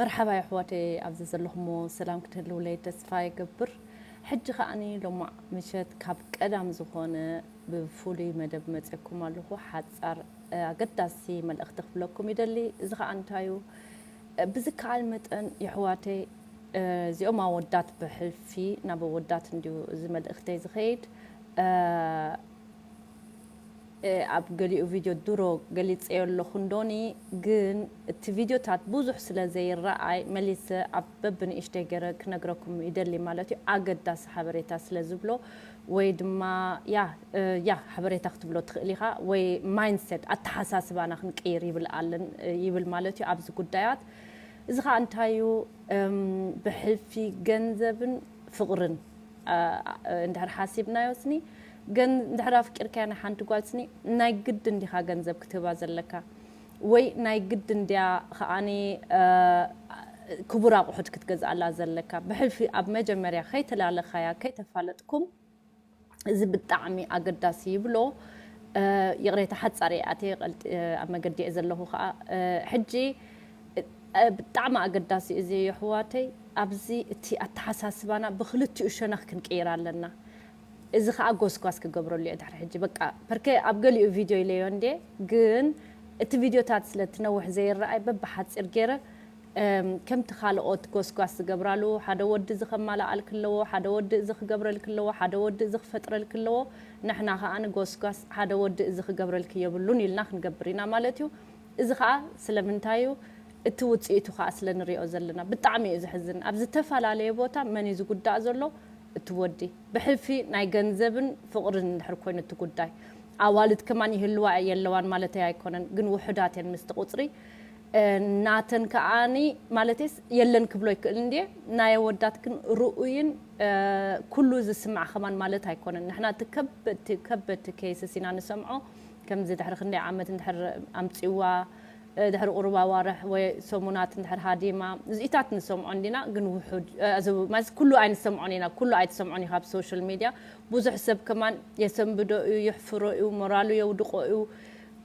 መርሓባ የሕዋተይ፣ ኣብዚ ዘለኹሞ ሰላም ክትህልውለይ ተስፋ ይገብር። ሕጂ ከኣኒ ሎማዕ ምሸት ካብ ቀዳም ዝኾነ ብፍሉይ መደብ መፅኩም ኣለኹ። ሓፃር ኣገዳሲ መልእኽቲ ክብለኩም ይደሊ። እዚ ከዓ እንታዩ? ብዝከኣል መጠን የሕዋተይ፣ እዚኦም ኣወዳት ብሕልፊ ናብ ኣወዳት እንዲዩ እዚ መልእኽተይ ዝኸይድ። ኣብ ገሊኡ ቪድዮ ድሮ ገሊፀዮ ኣለኹ እንዶኒ፣ ግን እቲ ቪድዮታት ብዙሕ ስለ ዘይረኣይ መሊሰ ኣብ በብንእሽተይ ገይረ ክነግረኩም ይደሊ ማለት እዩ። ኣገዳሲ ሓበሬታ ስለ ዝብሎ ወይ ድማ ያ ያ ሓበሬታ ክትብሎ ትኽእል ኢኻ፣ ወይ ማይንድሴት ኣተሓሳስባና ክንቅይር ይብል ኣለን ይብል ማለት እዩ ኣብዚ ጉዳያት። እዚ ከዓ እንታይ እዩ? ብሕልፊ ገንዘብን ፍቕርን እንድሕር ሓሲብናዮ ስኒ፣ ግን እንድሕር ኣፍቂርካያ ናይ ሓንቲ ጓል ስኒ ናይ ግድን ዲኻ ገንዘብ ክትህባ ዘለካ? ወይ ናይ ግድን ድያ ከኣኒ ክቡር ኣቑሑት ክትገዝኣላ ዘለካ? ብሕልፊ ኣብ መጀመርያ ከይተላለኻያ ከይተፋለጥኩም፣ እዚ ብጣዕሚ ኣገዳሲ ይብሎ። ይቕሬታ ሓጻር እየ ኣትየ ኣብ መገዲ እየ ዘለኹ ከዓ። ሕጂ ብጣዕሚ ኣገዳሲ እዚ የሕዋተይ፣ ኣብዚ እቲ ኣተሓሳስባና ብክልቲኡ ሸነኽ ክንቅይር ኣለና። እዚ ከዓ ጎስጓስ ክገብረሉ እየ ድሕሪ ሕጂ። በቃ ፐርከ ኣብ ገሊኡ ቪድዮ ኢለዮ እንዴ፣ ግን እቲ ቪድዮታት ስለ ትነውሕ ዘይረኣይ በብሓፂር ገይረ ከምቲ ካልኦት ጎስጓስ ዝገብራሉ፣ ሓደ ወዲ እዚ ከማልኣልክ ኣለዎ፣ ሓደ ወዲ እዚ ክገብረልክ ኣለዎ፣ ሓደ ወዲ እዚ ክፈጥረልክ ኣለዎ። ንሕና ከዓ ንጎስጓስ ሓደ ወዲ እዚ ክገብረልክ የብሉን ኢልና ክንገብር ኢና ማለት እዩ። እዚ ከዓ ስለምንታይ እዩ? እቲ ውፅኢቱ ከዓ ስለ ንሪኦ ዘለና። ብጣዕሚ እዩ ዘሕዝን። ኣብ ዝተፈላለየ ቦታ መን እዩ ዝጉዳእ ዘሎ? እቲ ወዲ። ብሕልፊ ናይ ገንዘብን ፍቕርን እንድሕር ኮይኑ እቲ ጉዳይ፣ ኣዋልድ ከማን ይህልዋ የለዋን ማለተይ ኣይኮነን፣ ግን ውሑዳት እየን ምስቲ ቁፅሪ። ናተን ከዓኒ ማለቴስ የለን ክብሎ ይክእል እንድየ። ናይ ኣወዳት ግን ርኡይን ኩሉ ዝስማዕ ከማን ማለት ኣይኮነን። ንሕና እቲ ከበድቲ ከበድቲ ኬይስስ ኢና ንሰምዖ። ከምዚ ድሕሪ ክንደይ ዓመት እንድሕር ኣምፅዋ፣ ድሕሪ ቁሩብ ኣዋርሕ ወይ ሰሙናት እንድሕር ሃዲማ፣ እዚኢታት ንሰምዖ እንዲና፣ ግን ውሑድ ማለት ኩሉ ኣይንሰምዖን ኢና። ኩሉ ኣይትሰምዖን ኢኻ ኣብ ሶሻል ሚድያ። ብዙሕ ሰብ ከማን የሰንብዶ እዩ፣ የሕፍሮ እዩ፣ ሞራሉ የውድቆ እዩ።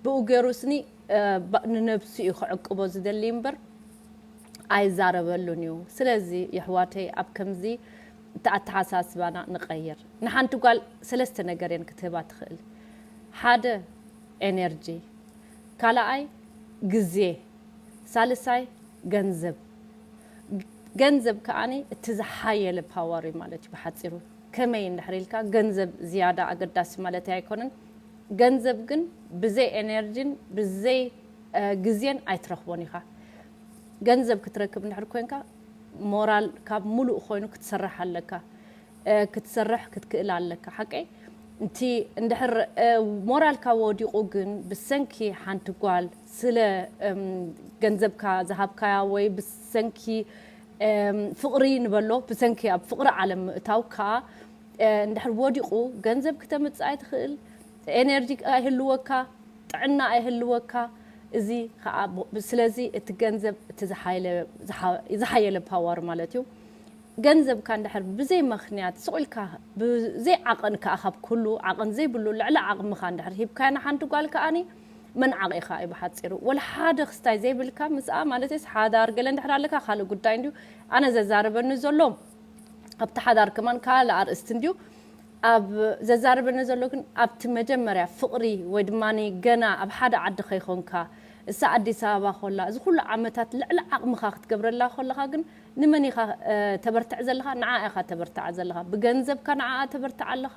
ብኡ ገይሩ ስኒ ንነብሱ እዩ ክዕቅቦ ዝደሊ እምበር ኣይዛረበሉን እዩ። ስለዚ የሕዋተይ ኣብ ከምዚ እቲ ኣተሓሳስባና ንቐይር። ንሓንቲ ጓል ሰለስተ ነገር እየን ክትህባ ትኽእል። ሓደ ኤነርጂ፣ ካልኣይ ግዜ፣ ሳልሳይ ገንዘብ። ገንዘብ ከዓኒ እቲ ዝሓየለ ፓወር እዩ ማለት እዩ ብሓፂሩ። ከመይ እንድሕር ኢልካ ገንዘብ ዝያዳ ኣገዳሲ ማለት ኣይኮነን። ገንዘብ ግን ብዘይ ኤነርጂን ብዘይ ግዜን ኣይትረኽቦን ኢኻ። ገንዘብ ክትረክብ እንድሕር ኮንካ ሞራል ካብ ሙሉእ ኮይኑ ክትሰርሕ ኣለካ። ክትሰርሕ ክትክእል ኣለካ። ሓቀይ? እቲ እንድሕር ሞራልካ ወዲቑ ግን ብሰንኪ ሓንቲ ጓል ስለ ገንዘብካ ዝሃብካያ ወይ ብሰንኪ ፍቕሪ ንበሎ፣ ብሰንኪ ኣብ ፍቕሪ ዓለም ምእታውካ እንድሕር ወዲቑ ገንዘብ ክተምፅእ ኣይትኽእል፣ ኤነርጂ ኣይህልወካ፣ ጥዕና ኣይህልወካ። እዚ ከዓ ስለዚ እቲ ገንዘብ እቲ ዝሓየለ ፓወር ማለት እዩ። ገንዘብካ እንድሕር ብዘይ ምኽንያት ስቕ ኢልካ ብዘይ ዓቐን ከዓ ካብ ኩሉ ዓቐን ዘይብሉ ልዕሊ ዓቕምኻ እንድሕር ሂብካያ ንሓንቲ ጓል ከዓኒ መንዓቕ ኢኻ እዩ ብሓፂሩ። ወላ ሓደ ክስታይ ዘይብልካ ምስኣ ማለትስ ሓዳር ገለ እንድሕር ኣለካ ካልእ ጉዳይ እንድዩ። ኣነ ዘዛርበኒ ዘሎ ኣብቲ ሓዳር ከማን ካልእ ኣርእስቲ እንድዩ። ኣብ ዘዛርበኒ ዘሎ ግን ኣብቲ መጀመርያ ፍቕሪ ወይ ድማ ገና ኣብ ሓደ ዓዲ ከይኮንካ እሳ ኣዲስ ኣበባ ኮላ እዚ ኩሉ ዓመታት ልዕሊ ዓቕምኻ ክትገብረላ ኮለኻ ግን ንመን ኢኻ ተበርትዕ ዘለኻ? ንዓ ኢኻ ተበርትዓ ዘለኻ። ብገንዘብካ ንዓ ተበርትዓ ኣለኻ፣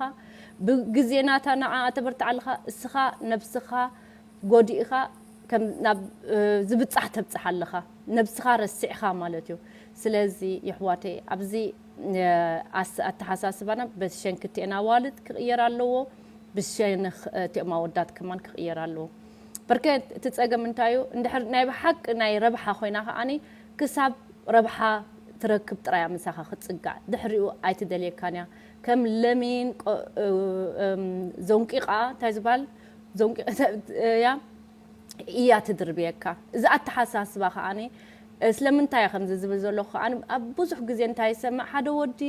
ብግዜ ናታ ንዓ ተበርትዓ ኣለኻ። እስኻ ነብስኻ ጎዲእኻ ናብ ዝብጻሕ ተብጽሕ ኣለኻ፣ ነብስኻ ረሲዕኻ ማለት እዩ። ስለዚ የሕዋተይ ኣብዚ ኣተሓሳስባና በቲ ሸንኪ እቲኤን ኣዋልድ ክቕየር ኣለዎ፣ ብሸንኽ እቲኦም ኣወዳት ከማን ክቕየር ኣለዎ። በርከ እቲ ጸገም እንታይ እዩ? እንድሕር ናይ ብሓቂ ናይ ረብሓ ኮይና ከዓኒ ክሳብ ረብሓ ትረክብ ጥራያ ምሳኻ ክትጽጋዕ፣ ድሕሪኡ ኣይትደልየካን እያ። ከም ለሚን ዘንቂቓ እንታይ ዝበሃል እያ እያ ትድርብየካ። እዚ ኣተሓሳስባ ከዓኒ ስለምንታይ ከምዚ ዝብል ዘለኹ ከዓኒ ኣብ ብዙሕ ግዜ እንታይ ይሰምዕ፣ ሓደ ወዲ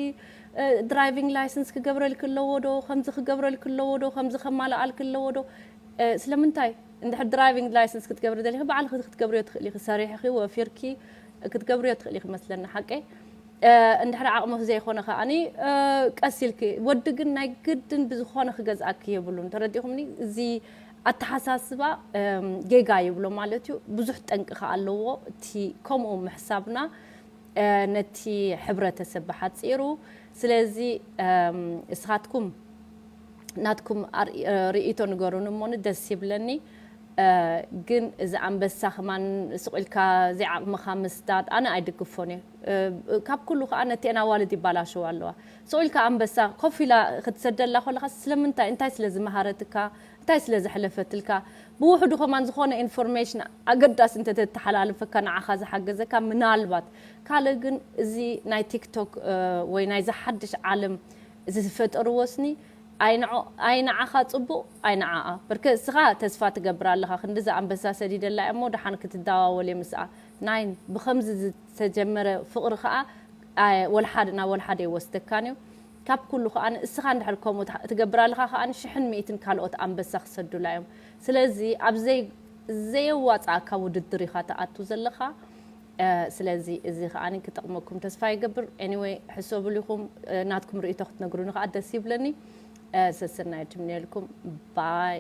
ድራይቪንግ ላይሰንስ ክገብረልክ ኣለዎ ዶ፣ ከምዚ ክገብረልክ ኣለዎ ዶ፣ ከምዚ ከማልኣልክ ኣለዎ ዶ? ስለምንታይ እንድሕር ድራይቪንግ ላይሰንስ ክትገብሪ ደሊኺ ባዕልኺ ክትገብርዮ ትኽእሊ ኢኺ፣ ሰሪሕኺ ወፊርኪ ክትገብርዮ ትኽእሊ ክመስለኒ ሓቀይ። እንድሕሪ ዓቕምኺ ዘይኮነ ከኣኒ ቀስ ኢልኪ፣ ወዲ ግን ናይ ግድን ብዝኾነ ክገዝኣኪ የብሉን። ተረዲኹምኒ? እዚ ኣተሓሳስባ ጌጋ ይብሎ ማለት እዩ። ብዙሕ ጠንቂ ከኣ ኣለዎ። እቲ ከምኡ ምሕሳብና ነቲ ሕብረተሰብ ብሓጺሩ። ስለዚ እስኻትኩም ናትኩም ርእይቶ ንገሩኒ እሞኒ ደስ ይብለኒ። ግን እዚ ኣንበሳ ከማን ስቕ ኢልካ ዘይዓቕምኻ ምስዳድ ኣነ ኣይድግፎን እየ። ካብ ኩሉ ከኣ ነቲአን ኣዋልድ ይባላሸዋ ኣለዋ። ስቕ ኢልካ ኣንበሳ ኮፍ ኢላ ክትሰደላ ከለኻ ስለምንታይ፣ እንታይ ስለ ዝመሃረትካ፣ እንታይ ስለ ዘሕለፈትልካ፣ ብውሕዱ ከማን ዝኾነ ኢንፎርሜሽን ኣገዳሲ እንተተተሓላልፈካ ንዓኻ ዝሓገዘካ ምናልባት። ካልእ ግን እዚ ናይ ቲክቶክ ወይ ናይ ዝሓድሽ ዓለም ዝፈጠርዎ ስኒ ኣይንዓኻ ጽቡቕ ኣይንዓኣ። በርከ እስኻ ተስፋ ትገብር ኣለኻ፣ ክንዲ ዝኣንበሳ ሰዲደላ እሞ ደሓን ክትደዋወል እየ ምስኣ። ናይን ብኸምዚ ዝተጀመረ ፍቕሪ ከኣ ወልሓደ ናብ ወልሓደ ይወስደካን እዩ። ካብ ኩሉ ከኣ እስኻ እንድሕር ከምኡ ትገብር ኣለኻ ከኣ ሽሕን ሚእትን ካልኦት ኣንበሳ ክሰዱላ እዮም። ስለዚ ኣብ ዘየዋፃእካ ውድድር ኢኻ ትኣቱ ዘለኻ። ስለዚ እዚ ከኣ ክጠቕመኩም ተስፋ ይገብር። Anyway ሕሰብሉ ኢኹም፣ ናትኩም ርእይቶ ክትነግሩኒ ከኣ ደስ ይብለኒ። ሰሰናዩ ትምነየልኩም። ባይ።